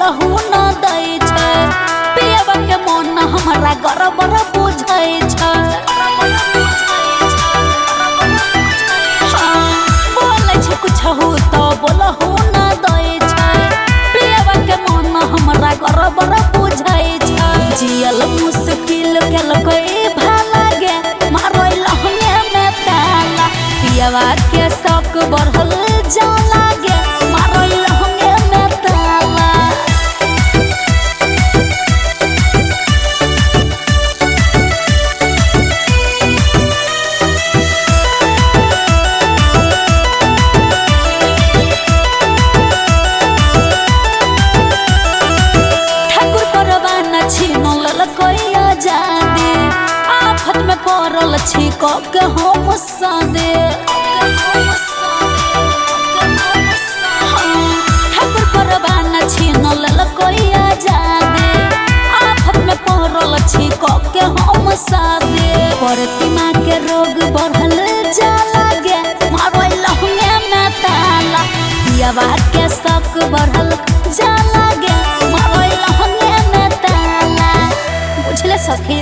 बोलहु न दै छै। पियबा के मन हमरा गड़बड़ बुझै छै। हाँ, बोलै छै कुछहु त बोलहु न दै छै। पियबा के मन हमरा गड़बड़ बुझै छै। जियल मुश्किल केलकै भाला गे, मारै लहंगे में ताला। पियबा के शौक बढ़ल जाला गे, मारै लहंगे में ताला। ठाकुर परवाना छीन लेलकै आजादी, आफत में पड़ल छी कऽ के हम सादे। ठाकुर परवाना छीन लेलकै आजादी, आफत में पड़ल छी कऽ के हम सादे। प्रतिमा के रोग बढ़ल जाला गे, मारै लहंगे में ताला। पियबा के शौक बढ़ल जाला गे, मारै लहंगे में ताला। बुझले सखी।